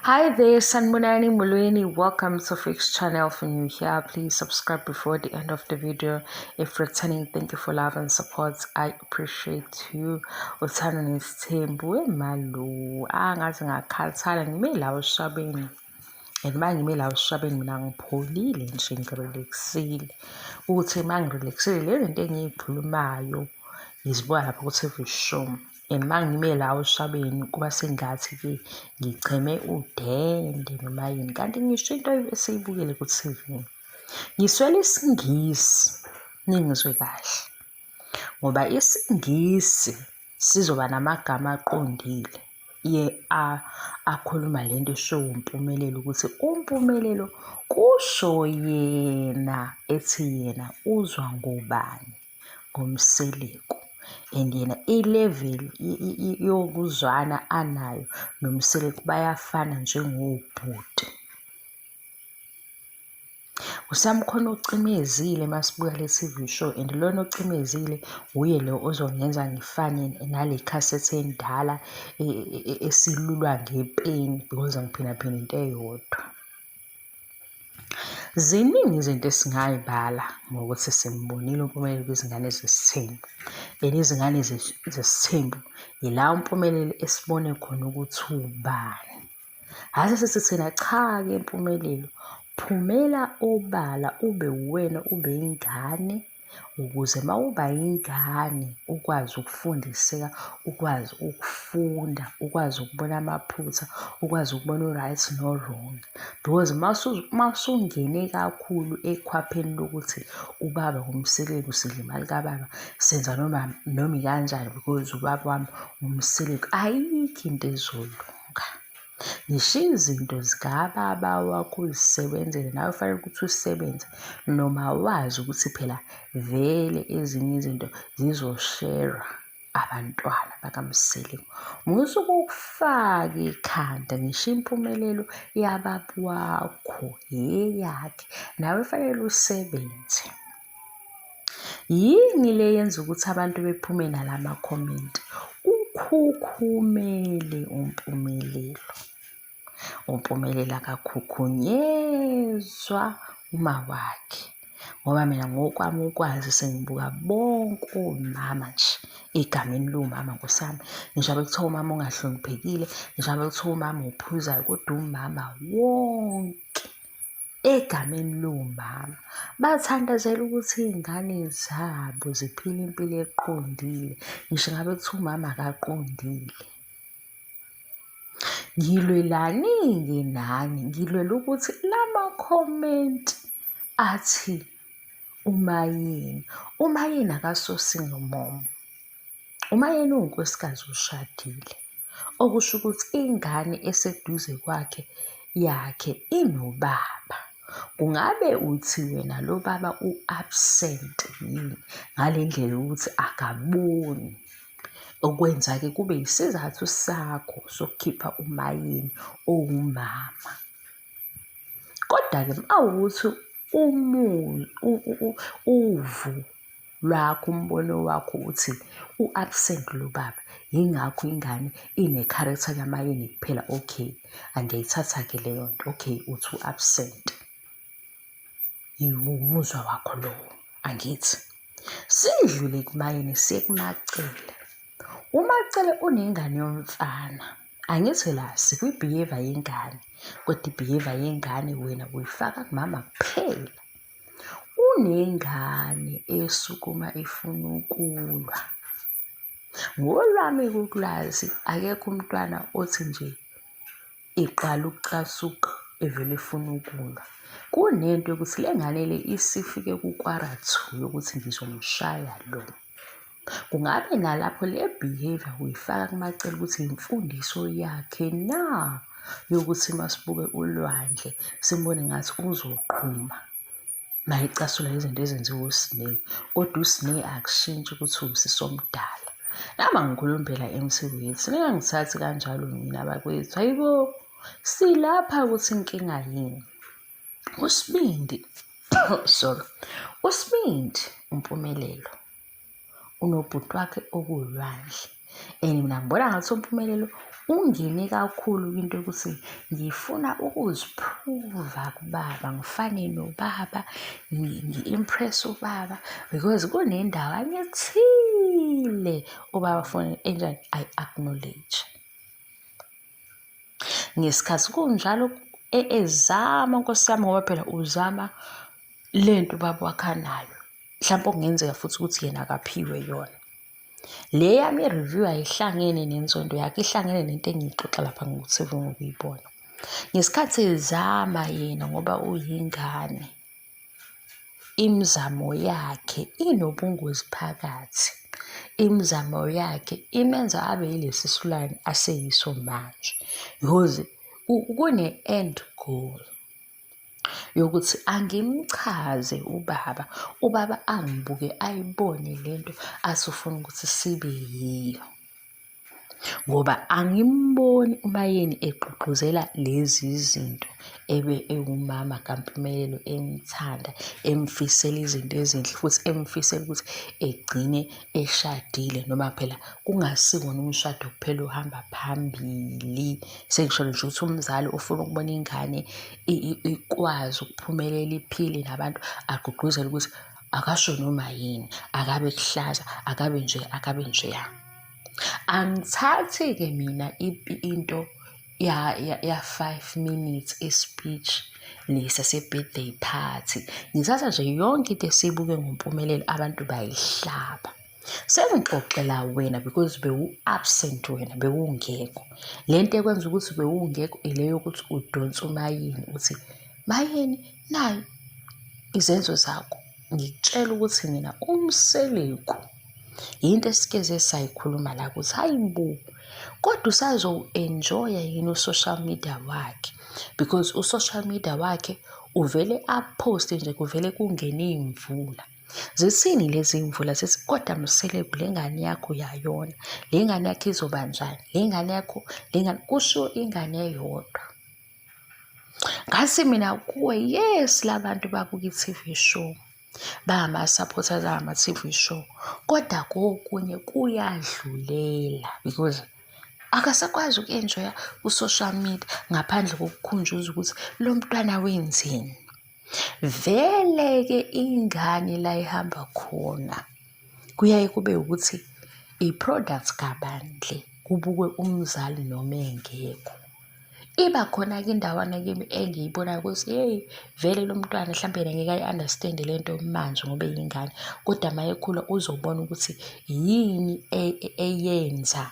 Hi there, Sanbonani Molweni. Welcome to Fix Channel. For new here, please subscribe before the end of the video. If returning, thank you for love and support. I appreciate you. Uthando nesithembu wemalo. Angathi ngakhathala ngime la oshabeni. And uma ngime la oshabeni mina ngipholile nje ngirelaxile. Ukuthi uma ngirelaxile le nto engiyikhulumayo ngizibuka lapha ku-TV show. And uma ngime la oshabeni kuba sengathi-ke ngicheme udende noma yini kanti ngisho into esiyibukele ku-TV. Ngiswele isiNgisi, ningizwe kahle, ngoba isiNgisi sizoba namagama aqondile ye akhuluma le nto eshiwo uMpumelelo ukuthi uMpumelelo kusho yena ethi yena uzwa ngobani. ngoMseleku and yena i-level yokuzwana anayo noMseleku bayafana njengobhuti. Usamkhona ocimezile masibuka le TV show and lona ocimezile wuye lo ozongenza ngifane nale khasethi endala e, e, e, esilulwa ngepeni because ngiphindaphinda into eyodwa. Ziningi izinto esingay'bala ngokuthi simbonile uMpumelelo kwizingane zesithembu. And izingane zesithembu yila uMpumelelo esibone khona ukuthi uwubani. Hhayi sithi thina cha-ke Mpumelelo, phumela obala ube uwena ube yingane ukuze uma uba yingane ukwazi ukufundiseka, ukwazi ukufunda, ukwazi ukubona amaphutha, ukwazi ukubona u-right no-wrong. Because uma usungene kakhulu ekhwapheni lokuthi ubaba ngumseleku sidla imali kababa, senza noma noma ikanjani because ubaba wami umseleku, ayikho into ezolunga. Ngisho izinto zikababa wakho uzisebenzele nawe fanele ukuthi usebenze noma wazi ukuthi phela vele ezinye izinto zizosherwa abantwana bakaMseleku. Musa ukufaka ikhanda ngisho impumelelo yababa wakho yeyakhe nawe fanele usebenze. Yini le yenza ukuthi abantu bephume nalama comment? Ukhukhumele uMpumelelo. UMpumelelo akakhukhunyezwa uma wakhe. Ngoba mina ngokwami ukwazi sengibuka bonke omama nje egameni lomama nkosi yami. Ngisho ngabe kuthiwa umama ongahloniphekile, ngisho ngabe kuthiwa umama ophuzayo kodwa umama wonke Egameni lomama, bathandazela ukuthi iy'ngane zabo ziphile impilo eqondile, ngisho ngabe kuthiwa umama akaqondile. Ngilwelani-ke nani? Ngilwela ukuthi lama-comment athi uMaYeni, uMaYeni akaso single mom. Umayeni uwunkosikazi oshadile, okusho ukuthi ingane eseduze kwakhe yakhe inobaba. Kungabe uthi wena lo baba u-absent yini ngale ndlela yokuthi akaboni? Okwenza-ke kube yisizathu sakho sokukhipha umayeni owumama. Kodwa-ke uma kuwukuthi uvu lwakho umbono wakho uthi u-absent lo baba yingakho ingane ine-character kaMayeni kuphela okay angiyayithatha-ke leyo nto okay uthi u-absent umuzwa wakho lowo angithi sidlule kumayeni siye kumacele umacele unengane yomfana angithi la sikwi-behavior yengane kodwa i-behavior yengane wena uyifaka kumama kuphela Unengane esukuma ifuna ukulwa. Ngolwami ulwazi akekho umntwana othi nje iqala ukucasuka evele efuna ukulwa. Kunento yokuthi le ngane le isifike kukwara two yokuthi ngizomshaya lo. Kungabe nalapho le behaviour uyifaka kuMaCele ukuthi imfundiso yakhe na yokuthi masibuke uLwandle simbone ngathi uzoqhuma mayecasula izinto ezenziwa uSne kodwa uSne akushintshi ukuthi uwusisi omdala. Nami angikhulumi phela MC Wits ningangithathi kanjalo mina bakwethu hayibo silapha ukuthi inkinga yini. USibindi sorry uSibindi uMpumelelo unobhuti wakhe okuwuLwandle and mina ngibona ngathi uMpumelelo Ungene kakhulu kwinto yokuthi ngifuna ukuziphruva kubaba, ngifane nobaba, ngi-impress ubaba because kunendawo ethile ubaba afuna enjani ayi-acknowledge. Ngesikhathi kunjalo ezama nkosi yami ngoba phela uzama le nto ubaba wakhe anayo. Mhlampe okungenzeka futhi ukuthi yena akaphiwe yona. Le yami i-review ayihlangene nenzondo yakhe, ihlangene nento engiyixoxa lapha ngokuthi ngokuyibona. Ngesikhathi ezama yena ngoba uyingane, imizamo yakhe inobungozi phakathi. Imizamo yakhe imenza abe yilesi silwane aseyiso manje because kune-end goal yokuthi angimchaze ubaba, ubaba angibuke ayibone lento asufuna ukuthi sibe yiyo. Ngoba angimboni uMaYeni egqugquzela lezi zinto ebe ewumama kaMpumelelo emthanda, emfisela izinto ezinhle futhi emfisela ukuthi egcine eshadile noma phela kungasiwona umshado kuphela ohamba phambili. Sengisho nje ukuthi umzali ofuna ukubona ingane ikwazi ukuphumelela iphile nabantu agqugquzele ukuthi akasho noma yini, akabe kuhlaza, akabe nje, akabe njeya. Angithathi-ke mina into ya-five minutes i-speech lesa se-birthday party. Ngithatha nje yonke into esiyibuke ngoMpumelelo abantu bayihlaba. Sengixoxela wena because bewu-absent wena, bewungekho. Le nto ekwenza ukuthi bewungekho ile yokuthi udonse umayini uthi, Mayeni nayi izenzo zakho. Ngikutshela ukuthi mina uMseleku yinto esikeze sayikhuluma la ukuthi hayi bo, kodwa usazowu-enjoy-a yini u-social media wakhe because u-social media wakhe uvele aphoste nje kuvele kungene iy'mvula. Zithini lezi mvula zithi kodwa Mseleku le ngane yakho uyayona, le ngane yakho izoba njani, le ngane yakho, le ngane, kusho ingane eyodwa. Ngathi mina kuwe yes la bantu babuka i-T_V show, bangama-supporters ama-T_V show, kodwa kokunye kuyadlulela because akasakwazi uku-enjoy-a ku-social media ngaphandle kokukhunjuzwa ukuthi lo mntwana wenzeni. Vele-ke ingane la ihamba khona kuyaye kube ukuthi i-product kabani le, kubukwe umzali noma engekho. Iba khona-ke indawana kimi engiyibonayo ukuthi hheyi vele lo mntwana hlampe yena ngeke ayi-understand-e le nto manje ngoba eyingane, kodwa uma ekhula uzobona ukuthi yini eyenza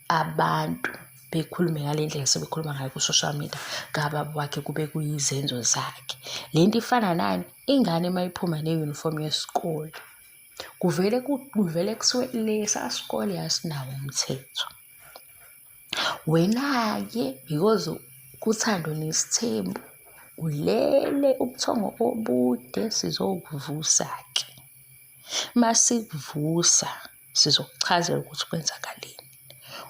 abantu bekhulume ngale ndlela sebekhuluma ngayo ku-social media kababa wakhe kube kuyizenzo zakhe. Le nto ifana nani? Ingane uma iphuma ne-uniform yesikole, kuvele kuvele kuthiwe lesa sikole asinawo umthetho. Wena-ke because kuThando Nesithembu ulele ubuthongo obude sizokuvusa-ke. Masikuvusa sizokuchazela ukuthi kwenzakaleni.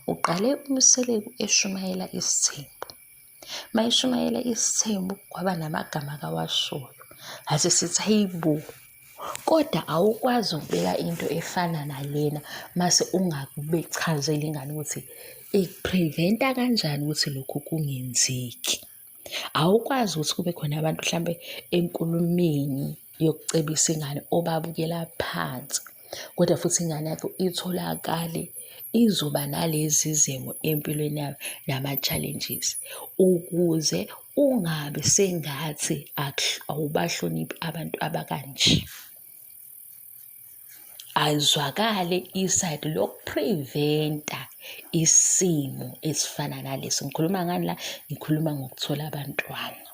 Uqale uMseleku eshumayela isithembu. Mayeshumayela isithembu kwaba namagama akawashoyo. Ngase sithi hayi bo, kodwa awukwazi ukubeka into efana nalena mase ungakubechazeli ingane ukuthi iku-prevent-a kanjani ukuthi lokhu kungenzeki. Awukwazi ukuthi kube khona abantu hlampe enkulumeni yokucebisa ingane obabukela phansi, kodwa futhi ingane yakho itholakale izoba nalezi zimo empilweni yayo nama-challenges ukuze ungabi sengathi awubahloniphi abantu abakanje. Azwakale isayidi loku-prevent-a isimo esifana nalesi. Ngikhuluma ngani la? Ngikhuluma ngokuthola abantwana.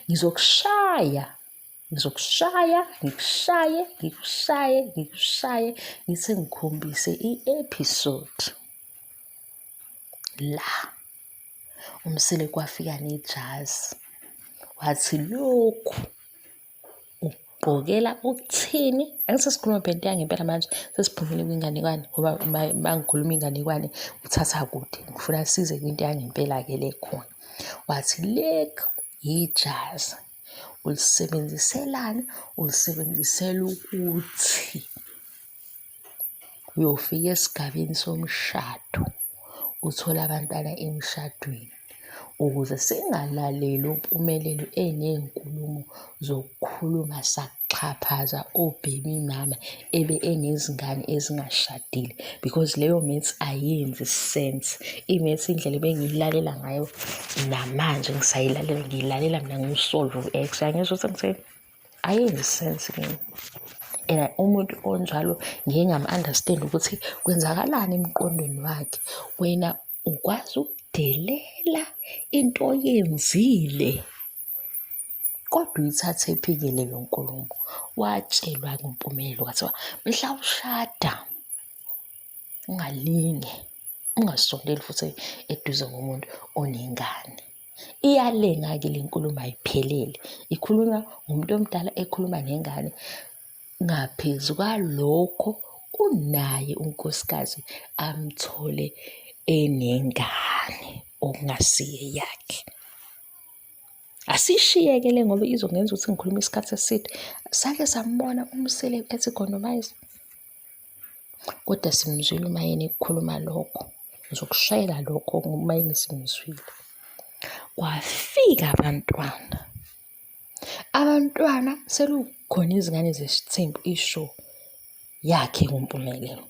Ngizokushaya, ngizokushaya, ngikushaye, ngikushaye, ngikushaye, ngithi ngikhombise i-episode la uMseleku wafika nejazi wathi lokhu Ugqokela ukuthini? Angithi sesikhuluma phela into yangempela manje, sesiphumile kwinganekwane ngoba uma ngikhuluma inganekwane uthatha kude. Ngifuna size kwinto yangempela-ke le khona. Wathi lekhu ijazi, ulisebenziselani? Ulisebenzisela ukuthi Uyofika esigabeni somshado uthole abantwana emshadweni. Ukuze singalaleli uMpumelelo eney'nkulumo zokukhuluma sakuxhaphaza o-baby mama ebe enezingane ezingashadile because leyo maths ayenzi sense. I-maths indlela ebengiyilalela ngayo namanje ngisayilalela, ngiyilalela mina ngiwusolve u-X. Uyangizwa ukuthi ngithini? Ayenzi sense kimi. And umuntu onjalo ngiye ngam-understand ukuthi kwenzakalani emqondweni wakhe. Wena ukwazi ukudelela into oyenzile kodwa uyithathephi-ke leyo nkulumo? Watshelwa nguMpumelelo kwathiwa mhla ushada ungalinge ungasondeli futhi eduze komuntu onengane. Iyalenga-ke le nkulumo ayiphelele, ikhulunywa ngumuntu omdala ekhuluma nengane. Ngaphezu kwalokho unaye unkosikazi amthole enengane okungasiye eyakhe. Asishiyeke le ngoba izongenza ukuthi ngikhulume isikhathi eside. Sake sambona uMseleku ethi gondomayiza. Kodwa simzwile uMayeni ekukhuluma lokho. Ngizokushayela lokho ngoMayeni simzwile. Kwafika abantwana. Abantwana selukhona izingane zesithembu isho yakhe kuMpumelelo.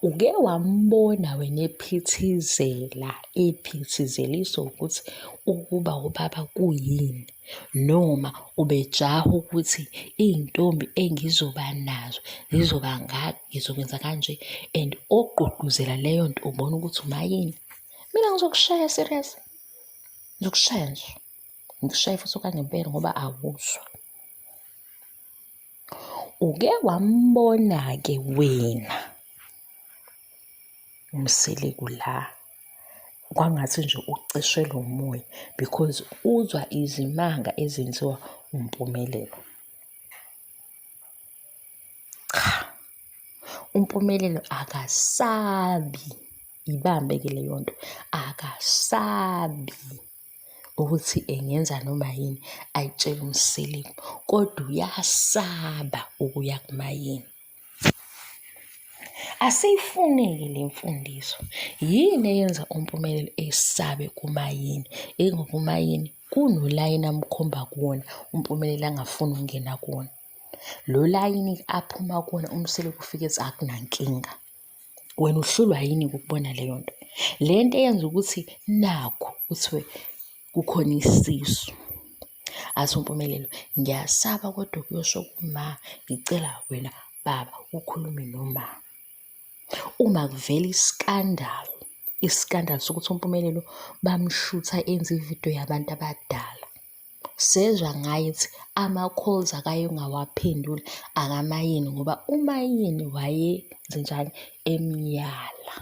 Uke wambona wena ephithizela, ephithizeliswa ukuthi ukuba ubaba kuyini noma ubejaha ukuthi iy'ntombi engizoba nazo zizoba ngaka, ngizokwenza kanje and ogqugquzela leyo nto ubona ukuthi umayini. Mina ngizokushaya serious, ngizokushaya nje, ngikushaye futhi okwangempela ngoba awuzwa. Uke wambona-ke wena uMseleku la kwangathi nje ucishelwe umoya because uzwa izimanga ezenziwa uMpumelelo. Cha, uMpumelelo akasabi, ibambe-ke leyo nto, akasabi. Ukuthi engenza noma yini ayitshele uMseleku kodwa uyasaba ukuya kuMayeni. Asiyifune-ke le mfundiso. Yini eyenza uMpumelelo esabe kuMayeni? Ingoba uMayeni kunolayini amkhomba kuwona uMpumelelo angafuni ukungena kuwona. Lo layini aphuma kuwona uMseleku ufike ethi akunankinga. Wena uhlulwa yini ukubona leyo nto? Le nto eyenza ukuthi nakhu kuthiwe kukhona isisu. Athi uMpumelelo, ngiyasaba kodwa ukuyosho kuma, ngicela wena baba ukhulume noma. Uma kuvela iskandalo, iskandalo sokuthi uMpumelelo bamshutha enza ividiyo yabantu abadala. Sezwa ngaye ethi ama-calls akayengawaphenduli akaMayeni ngoba uMayeni wayenzenjani emyala.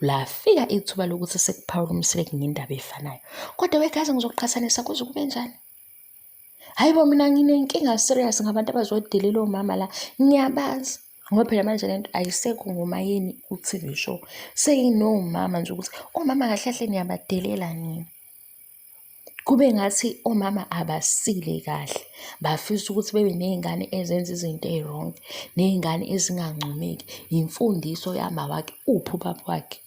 Lafika ithuba lokuthi sekuphawula uMseleku ngendaba efanayo. Kodwa wegazi ngizoqhathanisa kuze kube njani? Hhayi bo mina nginenkinga serious ngabantu abazodelela omama la ngiyabazi. Ngoba phela manje lento ayisekho ngomayeni ku-T_V show. Seyinomama nje ukuthi omama kahle kahle niyabadelela nina. Kube ngathi omama abasile kahle, bafisa ukuthi bebe ney'ngane ezenza izinto ey'wrong, ney'ngane ezingancomeki. Yimfundiso yamawakhe, uphi ubaba wakhe?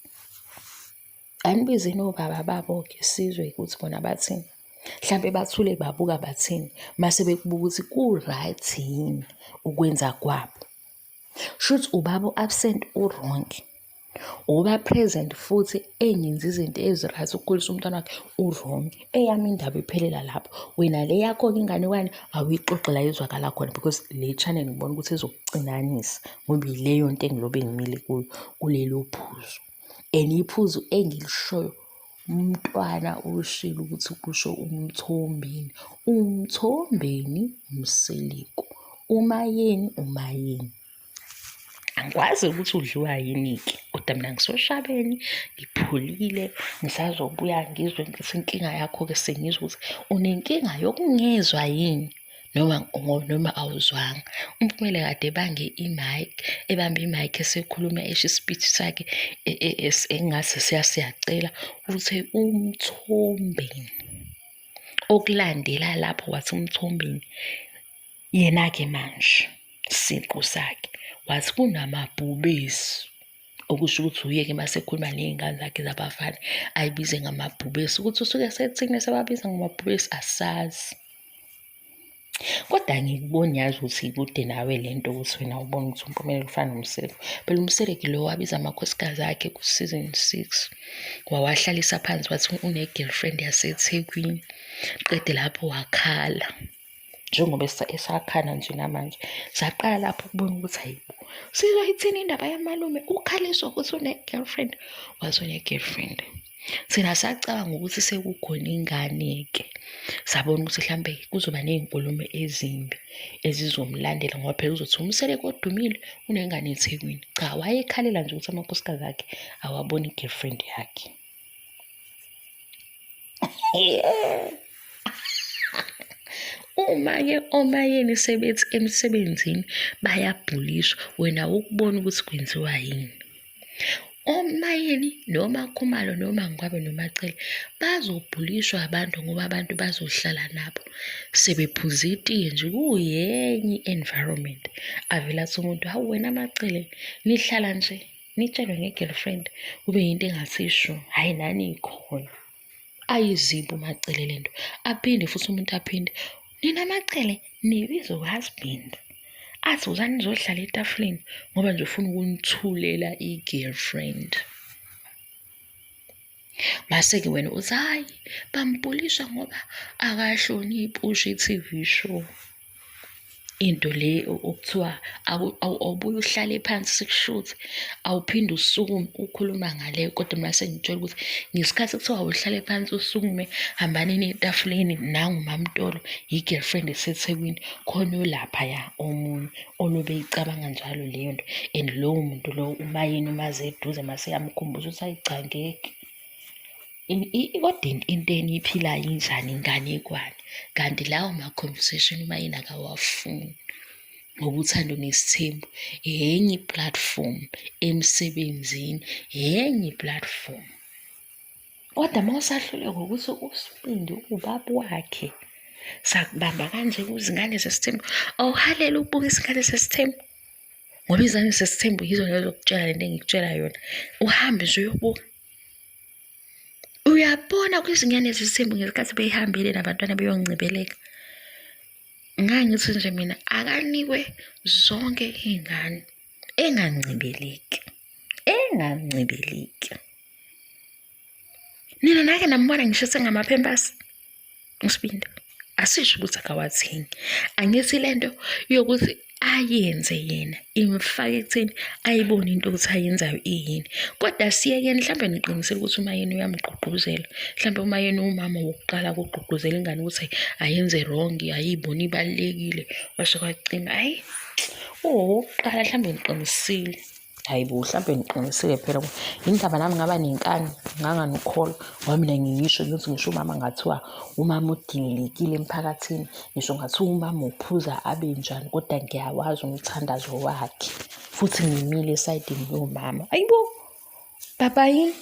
Anibizeni obaba babo-ke sizwe ukuthi bona bathini. Hlampe bathule babuka bathini mase bekubuka ukuthi ku-right yini ukwenza kwabo. Shuthi ubaba u-absent u-wrong. Uba present futhi engenzi izinto ezi-right ukukhulisa umntwana wakhe u-wrong. Eyami indaba iphelela lapho. Wena le yakho-ke inganekwane awuyixoxe la izwakala khona because le channel ngibona ukuthi izokucinanisa ngoba yileyo nto engilobe ngimile kuyo kulelo phuzu. And iphuzu engilishoyo umntwana ushilo ukuthi kusho uMthombeni. UMthombeni uMseleku, uMayeni uMayeni. Angikwazi ukuthi udliwa yini-ke kodwa mina ngisoshabeni ngipholile ngisazobuya ngizwe ngithi inkinga yakho-ke sengizwa ukuthi unenkinga yokungezwa yini noma noma awuzwanga. UMpumela kade ebange i-mic, ebambe i-mic esekhuluma esho isipitshi sakhe engathi siyacela uthe uMthombeni. Okulandela lapho wathi uMthombeni yena-ke manje siqu sakhe. Wathi kunamabhubesi. Okusho ukuthi uye-ke uma esekhuluma ney'ngane zakhe zabafana ayibize ngamabhubesi. Ukuthi usuke esethini esebabiza ngamabhubesi asazi. Kodwa angikuboni yazi ukuthi ikude nawe le nto ukuthi wena ubona ukuthi uMpumelelo ufana noMseleku. Phela uMseleku lo wabiza amakhosikazi akhe ku-season 6 wawahlalisa phansi wathi une-girlfriend yaseThekwini. Qede lapho wakhala. Njengoba esakhala nje namanje. Saqala lapho ukubona ukuthi hayibo, sizoyithini indaba yamalume ukhaliswa ukuthi une-girlfriend. Wathi une-girlfriend. Thina sacabanga ukuthi sekukhona ingane-ke. Sabona ukuthi hlampe kuzoba ney'nkulumo ezimbi ezizomlandela ngoba phela uzothi uMseleku odumile unengane eThekwini. Cha, wayekhalela nje ukuthi amakhosikazi akhe awaboni i-girlfriend yakhe. Uma-ke omayeni sebethi emsebenzini bayabhulishwa, wena awukuboni ukuthi kwenziwa yini. Omayeni noma Khumalo noma Ngwabe noma Cele bazobhulishwa abantu ngoba abantu bazohlala nabo sebephuza itiye nje kuyenye i-environment. Avele athi umuntu, hawu wena MaCele nihlala nje nitshelwe nge-girlfriend kube yinto engathi shu, hhayi nani ikhona. Ayizibi uMaCele le nto. Aphinde futhi umuntu aphinde, nina MaCele nibiza u-husband athi wozani nizohlala etafuleni ngoba nje ufuna ukunithulela i-girlfriend. Mase-ke wena uthi hhayi bambhulisha ngoba akahloniphi usho i-T_V show. Into le okuthiwa awubuye uhlale phansi sikushuthe, awuphinde usukume ukhuluma ngale kodwa mina sengitshela ukuthi ngesikhathi kuthiwa awuhlale phansi usukume hambani niye etafuleni nangu uMamTolo i-girlfriend eseThekwini khona olaphaya omunye olobe eyicabanga njalo leyo nto and lowo muntu lowo umayeni umazi eduze mase eyamkhumbuza ukuthi ayi cha ngeke. Kodwa into eniyiphilayo injani inganekwane? Kanti lawo ma-conversation umayeni akawafuni ngoba uthando nesithembu enye i-platform emsebenzini, enye i-platform. Kodwa uma usahluleka ukuthi uSibindi uwubaba wakhe, sakubamba kanje kuzingane zesithembu, awuhaleli ukubuka izingane zesithembu? Ngoba izingane zesithembu yizona ezokutshela lento engikutshela yona. Uhambe nje uyobuka. Uyabona kwizingane zesithembu ngesikhathi beyihambile nabantwana beyoncebeleka. Ngangithi nje mina akanikwe zonke iy'ngane engancebeleki, engancebeleki. Nina nake nambona ngisho sengamaphempasi uSibindi. Asisho ukuthi akawathengi. Angithi le nto yokuthi ayenze yena imfake ekutheni ayibone into ukuthi ayenzayo iyini. Kodwa siyekeni mhlampe niqinisile ukuthi umayeni uyamgqugquzela. Mhlampe umayeni umama wokuqala ukugqugquzela ingane ukuthi ayenze wrong, ayibone ibalulekile. Kwasho kwacima, hhayi owokuqala mhlambe ngiqinisile. Hhayi bo, hlampe ngiqinisile phela yini ndaba nami ngaba nenkani nganganikholwa ngoba mina ngingisho ngithi ngisho umama ngathiwa umama odingekile emphakathini ngisho ngathiwa umama uphuza abe njani kodwa ngiyawazi umthandazo wakhe futhi ngimile esayidini lomama. Ayibo, baba yini?